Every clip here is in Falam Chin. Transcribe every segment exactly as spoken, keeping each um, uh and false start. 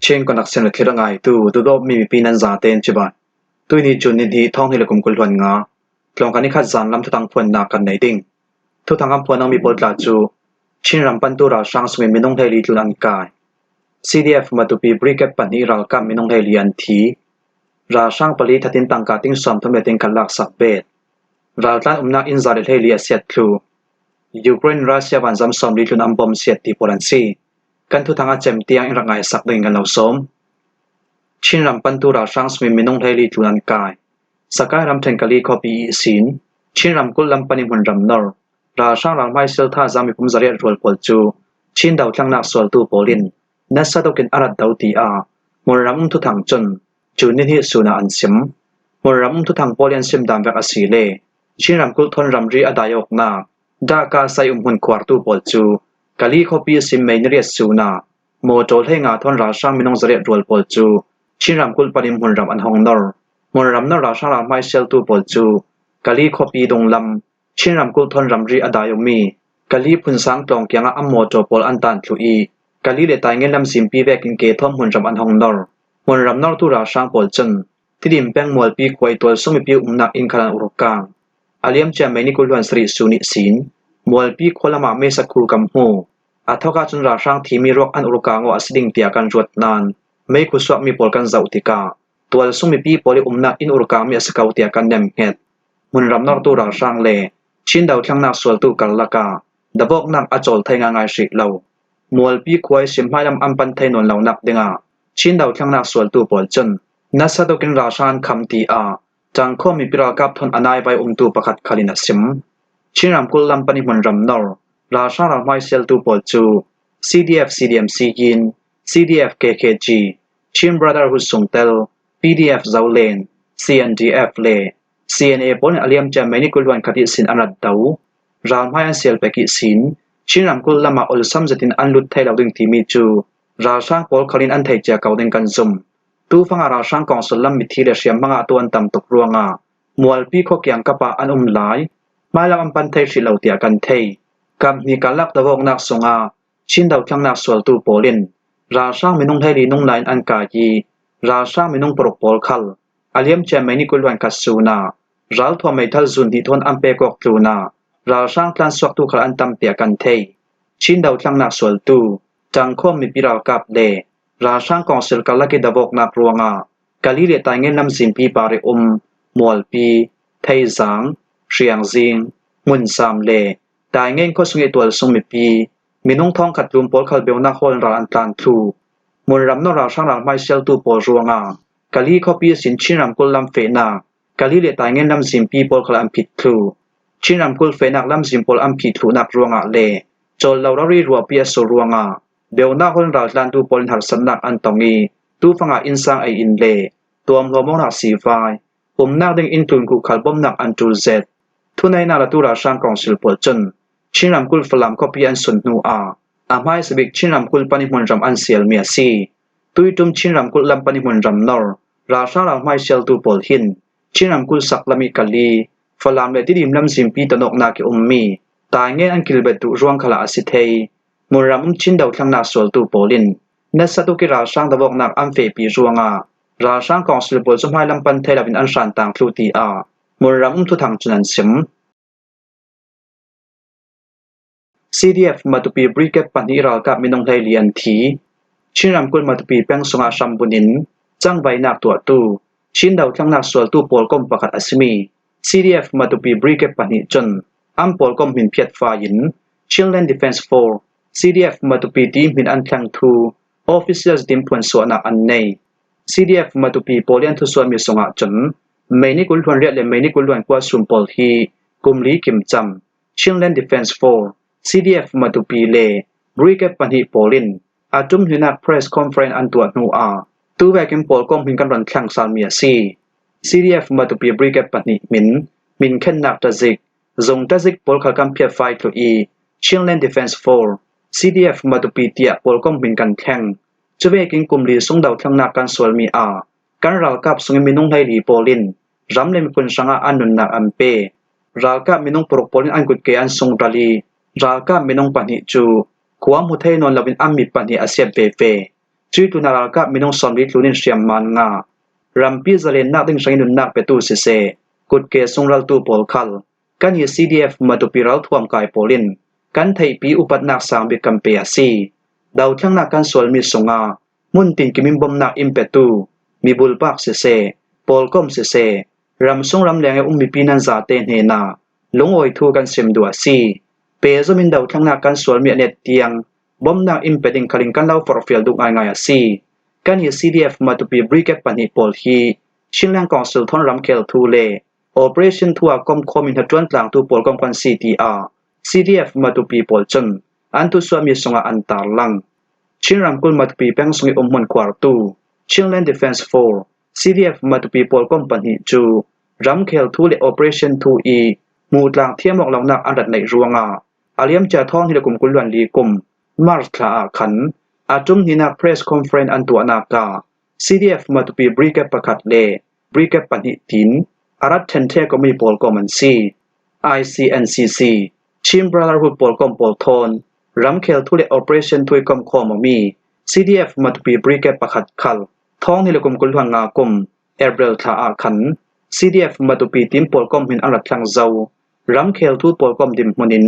Chin Connection le thlir a ngaitu, duhdawtmi mipi nan zaten cibai. Tuini June ni hnih, thawng hnih le kum kul hluan nga, tlawngkal ni khat zan lam thuthang phuannak kan nei ding. Thuthang an phuan mi pawl tla cu Chin ram pantu ralhrang sungin minung hleili tlun an kai. C D F Matupi Brigade pahnih ralkap minung hleili an thi. Ralhrang pali thatin tangka ting sawmthum le ting khat laksak bet. Raltlan umnak inn za le hleili a siat thlu. Ukraine, Russia vanzam sawmli tlun an bom siat ti pawl an si. Kan thuthang a cem tiang in rak ngaisak dingin kan lo sawm. Chin ram pantu ralhrang sungin minung hleili tlun an kai. Sakai ramṭhen Kali khuapi ihsin Chin ramkulh lam panin hmunram nor ralhrang ralhmai sial thazaang mipum zariat rual pawl cu Chin dothlennak sualtu pawl in nasa tokin a rat do, tiah hmunram um thuthang cun June ni hnih sun ah an sim. Hmunram um thuthang pawl i an sim dan vek a si le Chin ramkulh thawn ramri a daiawknak dahka sai um hmun khuartu pawl cu Kali khuapi ihsin May ni riat sun ah mawṭaw hleinga thawn ralhrang minung zariat rual pawl cu Chin ramkulh panin hmunram an hong nor. Hmunram nor ralhrang ralhmai sialtu pawl cu Kali khuapi dunglam Chin ramkulh thawn ramri a dai ummi Kali phunsang tlawng kiangah an mawṭaw pawl an tan thluh i Kali le Taingen lamzinpi vekin ke thawn hmunram an hong nor. Hmunram nortu ralhrang pawl cun Tidim peng Mualpi khua i tualsung mipi umnak inn khal an urkang. A liamcia May ni kul hluan sarih sun ihsin Mualpi khua lamah mesa kul kan hmu. A thawk ahcun ralhrang thimi ruak an urkang aw a si ding tiah kan ruat nain meikhu suakmi pawl kan zoh tikah tualsung mipi pawl i umnak inn urkangmi a si ko tiah kan nemhnget. Hmunram nortu ralhrang le Chin dothlennak sualtu karlak ah davawknak a cawl thei ngaingai hrih lo. Mualpi khua ihsin hmailam an pan thei nawn lonak dingah Chin dothlennak sualtu pawl cun nasa tokin ralhrang an kham, tiah Ṭangkhawm mipi ralkap thawn a naivai umtu pakhat khal in a sim. Chin ramkulh lam panin hmunram nor ralhrang ralhmai sialtu pawl cu C D F C D M C Yin, C D F K K G, Chin Brotherhood Sungtel, P D F Zoland, C N D F le C N A pawl in a liamcia May ni kul hluan khat ihsin an rat do. Ralhmai an sial pek ihsin Chin ramkulh lamah olsam zetin an lut thei lo ding timi cu ralhrang pawl khal in an thei cia ko ding kan zum. Tufangah ralhrang kawngsil lam mithi le hriamhma ngahtu an tam tuk ruangah Mualpi khua kiangkap ah an um lai. Hmailam an pan thei hrih lo tiah kan thei. Kap hnih karlak davawknak sungah Chin dothlennak sualtu pawl in ralhrang minung hleili nung lai in an kai i ralhrang minung paruk pawl khal a liamcia May ni kul hluan khat sun ah ralthuam meithal zun hnih thawn an pek awk tlun ah ralhrang tlansuaktu khal an tam tiah kan thei. Chin dothlennak sualtu Ṭangkhawm mipi ralkap le ralhrang kawngsil karlak i davawknak ruangah Kali le Taingen lamzinpi par i um Mualpi, Theizang, Hriangzing, Hmunsam le Taingen khuasung i tualsung mipi minung thawngkhat tlun pawl khal beunak hawl in ral an tlan thluh. Hmunram nor ralhrang ralhmai sialtu pawl ruangah Kali khuapi ihsin Chin ramkulh lam fehnak Kali le Taingen lamzinpi pawl khal an phit thluh. Chin ramkulh fehnak lamzin pawl an phit thluhnak ruangah le cawl lo rori ruahpi a sur ruangah beunak hawl in raltlantu pawl in harsatnak an tong i tufangah innsang ei in le tuamhlawm awknak sivai, umnak ding inn tlun khuh khal bomnak an ṭul zet. Thuneihnak latu ralhrang kawngsil pawl cun Chin ramkulh Falam khuapi an sun hnu ah a hmaisa bik Chin ramkulh panin hmunram an sialmi a si. Tuiṭum Chin ramkulh lam panin hmunram nor ralhrang ralhmai sialtu pawl hin Chin ramkulh saklam i Kali, Falam le Tidim lamzinpi tonawknak i ummi Taingen an kilbet duh ruang khalah a si thei. Hmunram um Chin dothlennak sualtu pawl in nasa tuk i ralhrang davawknak an fehpi ruangah ralhrang kawngsil pawl cu hmailam pan thei loin an hran tang thluh, tiah hmunram um thuthang cun an sim. C D F Matupi Brigade pahnih ralkap minung hleili an thi. Chin ramkulh Matupi peng sungah hrambunin cangvainak tuahtu Chin dothlennak sualtu pawlkom pakhat a simi C D F Matupi Brigade pahnih cun an pawlkom hmin phiat fai in Chinland Defence Force, C D F Matupi ti hmin an thleng thu official zetin phuansuahnak an nei. C D F Matupi pawl i an thusuahmi sungah cun May ni kul hluan riat le May ni kul hluan kua sun pawl hi kum li kim cam Chinland Defence Force, C D F Matupi le Brigade pahnih pawl in a ṭum hnihnak press conference an tuah hnu ah tuvekin pawlkom hmin kan ron thleng salmi a si. C D F Matupi Brigade pahnih hmin, hmin khennak tazik, zung tazik pawl khal kan phiat fai thluh i Chinland Defence Force, C D F Matupi tiah pawlkom hmin kan thleng. Cuvekin kum li sung dothlennak kan sualmi ah kan ralkap sungin minung hleili pawl in ram le miphun hrangah an nunnak an pe. Ralkap minung paruk pawl in an kutke an sung ral i ralkap minung pahnih cu khua hmu thei nawn loin an mit pahnih a siat veve. Cui tlunah ralkap minung sawmli tlun in hriamman ngah. Rampi zalennak ding hrangin nunnak petu siseh, kutke sungraltu pawl khal, kan i C D F Matupi ralthuamkai pawl in kan theihpi upatnak sang bik kan pe a si. Dothlengnak kan sualmi sungah hmun tinkim in bomnak in petu, mibulpak siseh, pawlkom siseh, ramsung ramleng i um mipi nan zate hnenah lungawi thu kan sim duh a si. Pehzom in dothlengnak kan sualmi a net tiang bomnak in pe ding khalin kan lo forhfial duh ngaingai a si. Kan i C D F Matupi Brigade pahnih pawl hi Chinland Council thawn ramkhel thu le Operation thu a komkhawm in hnaṭuan tlangtu pawlkom kan si, tiah C D F Matupi pawl cun an thusuahmi sungah an tarlang. Chin ramkulh Matupi peng sung i um hmunkhuartu Chinland Defence Force, C D F Matupi pawlkom pahnih cu ramkhel thu le Operation thu i hmuh tlang thiam awk lonak an rat neih ruangah a liamcia thawng hnih le kum kul hluan li kum March thla ah khan a ṭum hnihnak press conference an tuahnak ah C D F Matupi Brigade pakhat le Brigade pahnih tiin a rat ṭhenṭhek awmi pawlkom an si. I C N C C, Chin Brotherhood pawlkom pawl thawn ramkhel thu le Operation thu i komkhawm awmi C D F Matupi Brigade pakhat khal thawng hnih le kum kul hluan nga kum April thla ah khan C D F Matupi tiin pawlkom hmin an rat thlang zo. Ramkhel thu pawlkom dinhmun in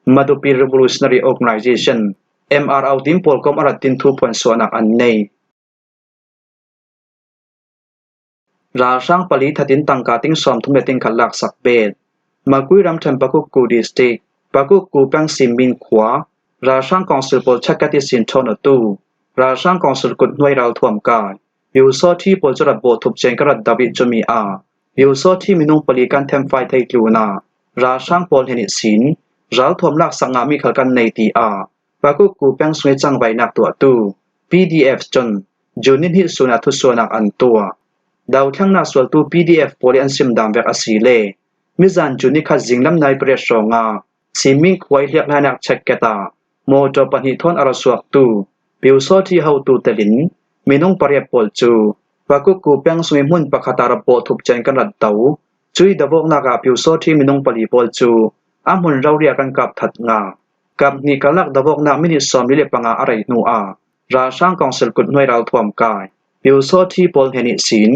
Matupi Revolutionary Organization, M R O tiin pawlkom a rat din thu phuansuahnak an nei. Ralhrang pali thatin tangka ting sawmthum le ting khat laksak bet. Makui ramṭhen Pakukku District, Pakukku peng Simmin khua, ralhrang council pawl chakkat ihsin ṭhawn awtu ralhrang council kut hnuai ralthuam kai Pyusawṭhi pawl cu rat bawh thup cia in kan rat do ih cumi ah Pyusawṭhi minung pali kan themfai thei tlunah ralhrang pawl hnen ihsin ralthuam laksak ngahmi khal kan nei, tiah Pakukku peng sung i cangvainak tuahtu P D F cun June ni hnih sun ah thusuahnak an tuah. Dothlengnak sualtu P D F pawl i an simdam vek a si le mizan June ni khat zinglam nai pariat hrawngah Simmin khua i hliak lainak chakkat ah mawṭaw pahnih thawn a ra suaktu Pyusawṭhi hotu telin minung pariat pawl cu Pakukku peng sung i hmun pakhat ah rat bawh thup cia in kan rat do. Cui davawknak ah Pyusawṭhi minung pali pawl cu a hmun rori ah kan kap that ngah. Kap hnih karlak davawknak minit sawmli le panga a rei hnu ah ralhrang council kut hnuai ralthuam kai Pyusawṭhi pawl hnen ihsin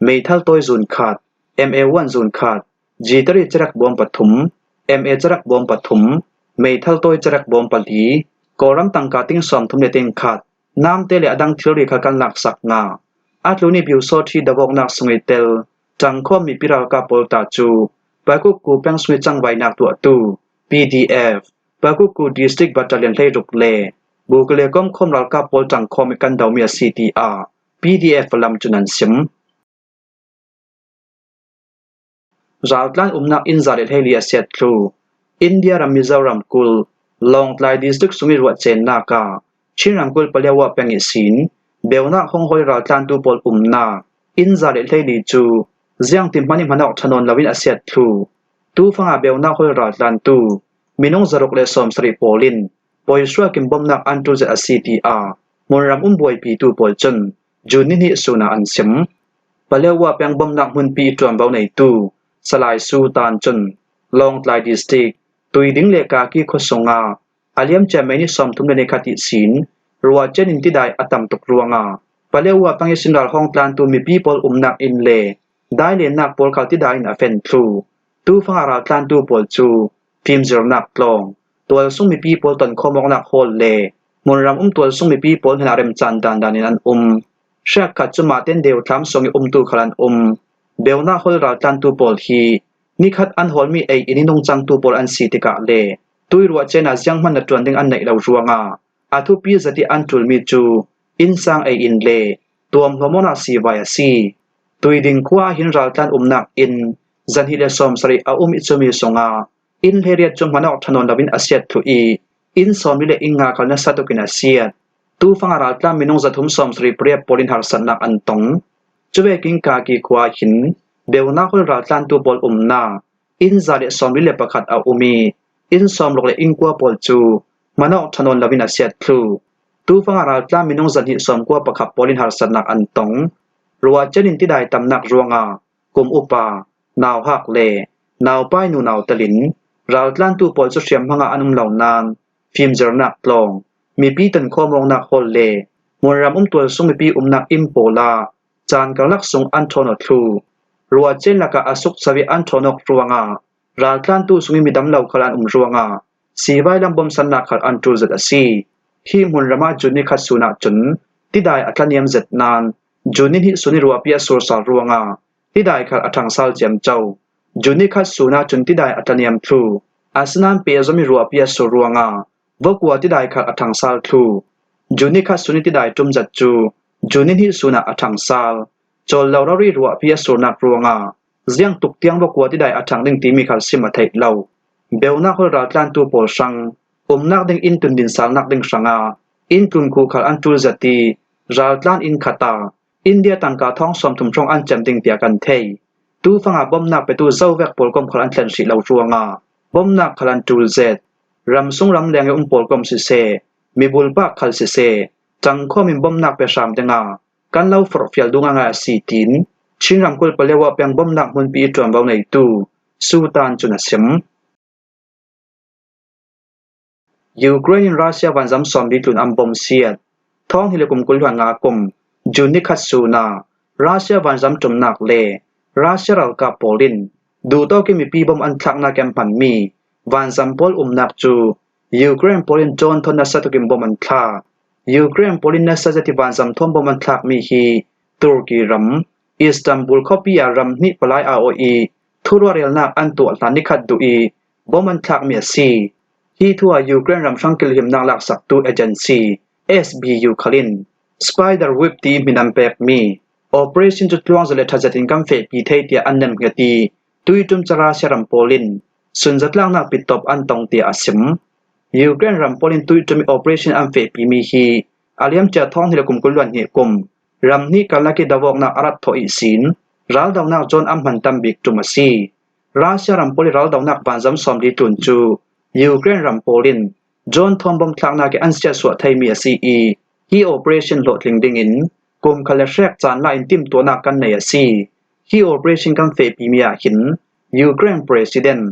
meithal tawi zun khat, M A one zun khat, G three cerek bawm pathum, M A cerek bawm pathum, meithal tawi cerek bawm pali, Kawlram tangka ting sawmthum le ting khat, namte le a dang thilri kha kan laksak ngah. A tlun i Pyusawṭhi davawknak sung i tel ṭangkhawm mipi ralkap pawl ta cu Pakukku peng sung i cangvainak tuahtu P D F, Pakukku District Battalion hleiruk le Bukule komkhawm ralkap pawl ṭangkhawm i kan domi a si, tiah P D F lam cun an sim. Raltlan umnak inn za le hleili a siat thlu. India ram Mizoram kulh Lawngtlai district sung i ruahcennak ah Chin ramkulh Paletwa peng ihsin beunak hong hawl i raltlantu pawl umnak inn za le hleili cu ziangti hmanh i hmanawk ṭha nawn loin a siat thlu. Tufang ah beunak hawl i raltlantu minung zaruk le sawmsarih pawl in pawihruak in bomnak an ṭul zet a si, tiah hmunram um buaipitu pawl cun June ni hnih sun ah an sim. Paletwa peng bomnak hmunpi i ṭuanvo neitu Salai Su Tan cun Lawngtlai district Tuiding le Kaki khua sungah a liamcia May ni sawmthum le ni khat ihsin ruahcian in tidai a tam tuk ruangah Paletwa peng ihsin ralhawng tlantu mipi pawl umnak inn le dailennak pawl khal tidai in a fen thlu. Tufang ah raltlantu pawl cu fimzirnak tlawng, tualsung mipi pawl tonkhawm awknak hawl le hmunram um tualsung mipi pawl hnenah remcan dandan in an um. Hriakkhat cu mahten deuthlam sung i umtu khal an um. Beunak hawl raltlantu pawl hi nikhat an hawlmi ei inn i nungcangtu pawl an si tikah le tui ruahcian ah zianghman a ṭuan ding an neih lo ruangah a thupi zat i an ṭulmi cu innsang ei inn le tuamhlawm awknak sivai a si. Tuiding khua ah hin raltlan umnak inn zahnih le sawmsarih a um i cumi sungah inn hleiriat cu hmanawk ṭha nawn loin a siat thlu i inn sawmli le inn nga khal nasa tukin a siat. Tufang ah raltlan minung zathum sawmsarih pariat pawl in harsatnak an tong. Cuvekin Kaki khua ah hin beunak hawl raltlantu pawl umnak inn za le sawmli le pakhat a um i inn sawmruk le inn kua pawl cu hmanawk ṭha nawn loin a siat thlu. Tufang ah raltlan minung zahnih sawmkua pakhat pawl in harsatnak an tong. Ruahcian in tidai tamnak ruangah kum upa, nauhak le naupai nunau telin raltlantu pawl cu hriamhmang ah an um lo nain fimzirnak tlawng, mipi tonkhawm awknak hawl le Hmunram um tualsung mipi umnak inn pawl ah caan karlak sung an ṭhawn aw thlu. Ruahcian lakah a sukso ih an ṭhawn awk ruangah raltlantu sungih midam lo khal an um ruangah sivai lam bom sannak khal an ṭul zet a si. Hi hmunram ah June ni khat sun ah cun tidai a tlaniam zet nain June ni hnih sun ih ruahpi a sur sal ruangah tidai khal a ṭhang sal ciamco. June ni khat sun ah cun tidai a tlaniam thlu. Asinain pehzom ih ruahpi a sur ruangah vawkua tidai khal a ṭhang sal thlu. June ni khat sun ih tidai ṭum zet cu June ni hnih sun ah a ṭhang sal. Cawl lo rori ruahpi a surnak ruangah ziangtuk tiang vawkua tidai a ṭhang ding timi khal sim a theih lo. Beunak hawl raltlantu pawl hrang umnak ding inn tundin salnak ding hrangah inn tlun khuh khal an ṭul zet ih raltlan inn khat ah India tangka thawng sawmthum hrawng an cem ding tiah kan thei. Tufangah bomnak petu zovek pawl kom khal an thlen hrih lo ruangah bomnak khal an ṭul zet. Ramsung ramleng ih um pawl kom siseh, mibulpak khal siseh, ṭangkhawm in bomnak pe hram dingah kan lo forhfial dung a ngai a si, tiin Chin ramkulh Paletwa peng bomnak hmunpi ih ṭuanvo neitu Sutan cun a sim. Ukraine in Russia vanzam sawmli tlun an bom siat. Thawng hnih le kum kul hluan nga kum June ni khat sun ah Russia vanzam ṭumnak le Russia ralkap pawl in duhtawk ih mipi bom an thlaknak ih an hmanmi vanzam pawl umnak cu Ukraine pawl in drone thawn nasa tukin bom an thlak. Ukraine pawl in nasa zet ih vanzam thawn bom an thlakmi hi Turkey ram Istanbul khuapi ah ram hnih palai a awh ih thuruahrialnak an tuah hlan ni khat duh ih bom an thlakmi a si. Hi thu ah Ukraine ram hrang kilhimnak laksaktu agency S B U khal in Spider Web ti hmin an pekmi operation cu tluang zet le ṭha zetin kan fehpi thei tiah an nemhnget ih tuiṭum ca Russia ram pawl in sunzatlaknak pittop an tong tiah a sim. Ukraine ram pawl in tuiṭum ih operation an fehpimi hi a liamcia thawng hnih le kum kul hluan hnih kum ram hnih karlak ih dovawknak a rat thawh ihsin raldonak drone an hman tam bik ṭum a si. Russia ram pawl ih raldonak vanzam sawmli tlun cu Ukraine ram pawl in drone thawn bom thlaknak ih an siatsuah theimi a si ih hi operation hlawhtling dingin kum khat le hrek caan la in timtuahnak kan nei a si. Hi operation kan fehpimi ah hin Ukraine President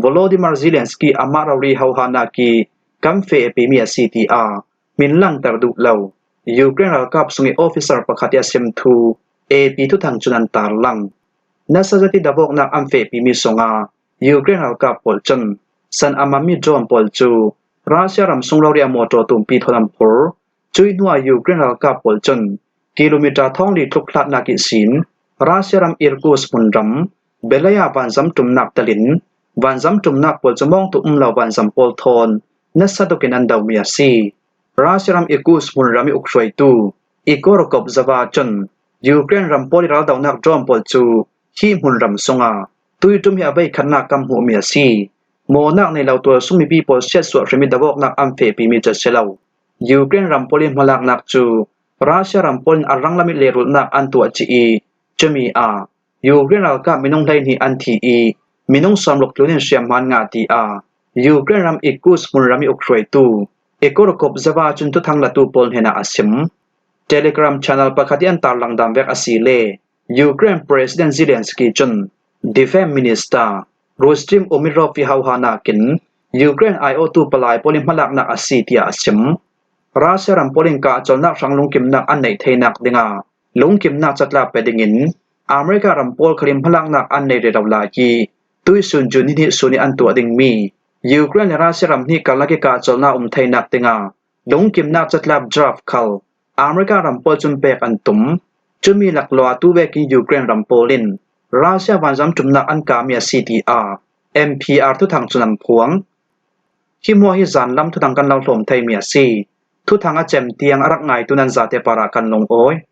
Volodymyr Zelensky amah rori hohanak ih kan fehpimi a si, tiah hmin langter duh lo Ukraine ralkap sungih officer pakhat ih a sim thu A P thuthang cun an tarlang. Nasa zet ih dovawknak an fehpimi sungah Ukraine ralkap pawl cun san a manmi drone pawl cu Russia ram sung rori ah mawṭaw tumpi thawn an phur. Cuih hnuah Ukraine ralkap pawl cun kilometer thawngli tluk hlatnak ihsin Russia ram Irkutsk hmunram Belaya vanzam ṭumnak telin vanzam ṭumnak pawl cu mawngtu um lo vanzam pawl thawn nasa tukin an domi a si. Russia ram Irkutsk hmunram ih ukhruaitu Igor Kobzeva cun Ukraine ram pawl ih raldonak drone pawl cu hi hmunram sungah tuiṭum hi a veikhatnak kan hmuhmi a si. Mawhnak nei lo tualsung mipi pawl siatsuah hrim ih dovawknak an fehpimi cu a si lo. Ukraine ram pawl ih hmalaknak cu Russia ram pawl in a ranglam ih lehrulhnak an tuah cih ih cumi ah Ukraine ralkap minung hleihnih an thi ih minung sawmruk tlun in hriamhma an ngah, tiah Ukraine ram Irkutsk hmunram ih ukhruaitu Igor Kobzeva cun thuthang latu pawl hnenah a sim. Telegram channel pakhat ih an tarlang dan vek a si le Ukraine President Zelensky cun Defense Minister Rustem Umerov ih hohanak in Ukraine aiawhtu palai pawl ih hmalaknak a si, tiah a sim. Russia ram pawl in kahcolnak hrang lungkimnak an neih theinak dingah lungkimnak catlap pe dingin America ram pawl khal in hmalaknak an nei rero lai ih tuihsun June ni hnih sun ih an tuah dingmi Ukraine le Russia ram hnih karlak ih kahcolnak um theinak dingah lungkimnak catlap draft khal America ram pawl cun pek an tum. Cumi laklawh ah tu vekin Ukraine ram pawl in Russia vanzam ṭumnak an kami a si, tiah N P R thuthang cun an phuang. Hi hmuah hi zanlam thuthang kan lo hlawm theimi a si. Thuthang a cem tiang a rak ngaitu nan zate parah kan lungawi.